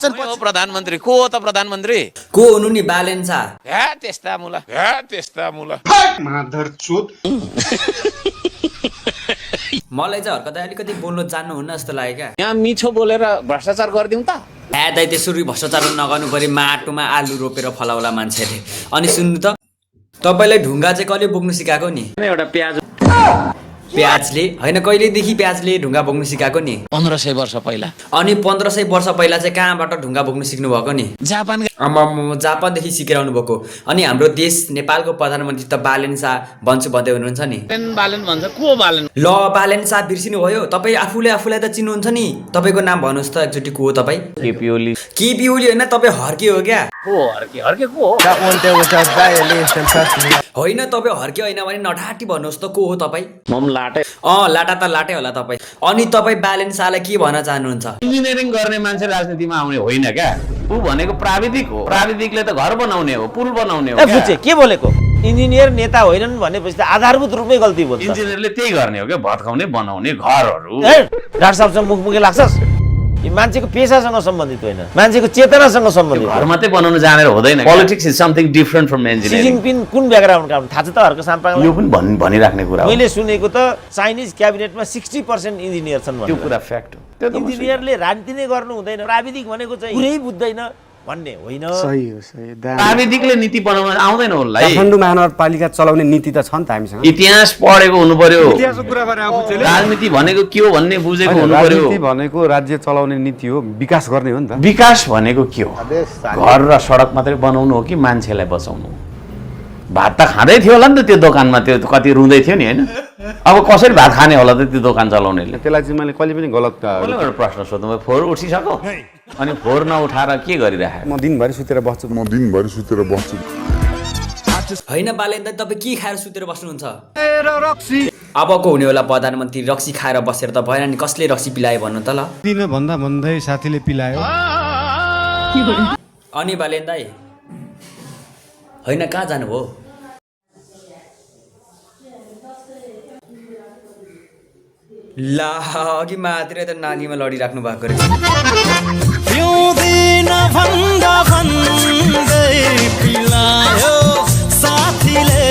प्रधानमन्त्री को हो त प्रधानमन्त्री को हुनु नि बालेन शाह त्यस्ता मुला माधरचोद मलाई चाहिँ हर्कदा अलिकति बोल्नु जान्नुहुन्न जस्तो लाग्यो क्या यहाँ मिठो बोलेर भ्रष्टाचार गरिदिउँ त दाइ त्यसरी भ्रष्टाचार नगर्नु पर्यो माटोमा आलु रोपेर फलाउला मान्छेले अनि सुन्नु त तपाईलाई ढुङ्गा चाहिँ कहिले बोक्नु सिकाएको नि एउटा प्याज प्याजले होइन कहिलेदेखि प्याजले ढुङ्गा बोक्नु सिकाएको नि 1500 वर्ष पहिला अनि 1500 वर्ष पहिला चाहिँ कहाँबाट ढुङ्गा बोक्नु सिक्नु भएको नि जापान जापानदेखि सिकेर आउनु भएको अनि हाम्रो देश नेपालको प्रधानमन्त्री त बालेन शाह भन्छु भन्दै हुनुहुन्छ नि बालेन भन्छ को बालेन ल बालेन शाह बिर्सिनु भयो तपाईँ आफूलाई त चिन्नुहुन्छ नि तपाईँको नाम भन्नुहोस् त एकचोटि को हो तपाईँ केपी ओली होइन तपाईँ हर्के हो क्या हर्के को हो होइन तपाईँ हर्के होइन भने नढाँटी भन्नुहोस् त को हो तपाईँ लाटे लाटा त लाटै होला तपाईँ अनि तपाईँ बालेन शाहलाई के भन्न चाहनुहुन्छ इन्जिनियरिङ गर्ने मान्छे राजनीतिमा आउने होइन क्या ऊ भनेको प्राविधिक हो प्राविधिकले त घर बनाउने हो पुल बनाउने हो के बोलेको इन्जिनियर नेता होइनन् भनेपछि त आधारभूत रूपमै गल्ती बोल्छ इन्जिनियरले त्यही गर्ने हो क्या भत्काउने बनाउने घरहरू डाक्टर साहबसँग मुखमुखी लाग्छस् यो मान्छेको पेसासँग सम्बन्धित होइन मान्छेको चेतनासँग सम्बन्धित घर मात्रै बनाउन जानेर हुँदैन politics is something different from Xi engineering Jinping कुन ब्याकग्राउन्डका हुन् थाहा छ त हर्क साम्पाङलाई यो पनि भनिराख्ने कुरा हो मैले सुनेको त चाइनिज क्याबिनेटमा 60% इन्जिनियर छन् त्यो भनेर कुरा फ्याक्ट हो त्यो त इन्जिनियरले राजनीति नै गर्नु हुँदैन प्राविधिक भनेको चाहिँ पुरै बुझ्दैन भन्ने होइन सही हो प्राविधिकले नीति बनाउन आउँदैन उसलाई काठमाडौँ महानगरपालिका चलाउने नीति त छ नि त हामीसँग इतिहास पढेको हुनु पर्यो इतिहासको कुरा गरे आफू चाहिँ राजनीति भनेको के हो भन्ने बुझेको हुनु पर्यो राजनीति भनेको राज्य चलाउने नीति हो विकास गर्ने हो नि त विकास भनेको के हो घर र सडक मात्रै बनाउनु हो कि मान्छेलाई बचाउनु हो भात त खाँदै थियो होला नि त त्यो दोकानमा त्यो कति रुँदै थियो नि होइन अब कसरी भात खाने होला त त्यो दोकान चलाउनेले त्यसलाई चाहिँ मैले कहिले पनि गलत एउटा प्रश्न सोध्नु फोहोर उठिसक्यो अनि फोहोर नउठाएर के गरिराखेको म दिनभरि सुतेर बस्छु होइन बालेन दाइ तपाईँ के खाएर सुतेर बस्नुहुन्छ अबको हुनेवाला प्रधानमन्त्री रक्सी खाएर बसेर त भएन नि कसले रक्सी पिलायो भन्नु त ल दिन भन्दा भन्दै साथीले पिलायो अनि बालेन दाइ होइन कहाँ जानुभयो ला अघि मात्रै त नालीमा लडिराख्नु भएको रहेछ भन्दै पिलायो साथीले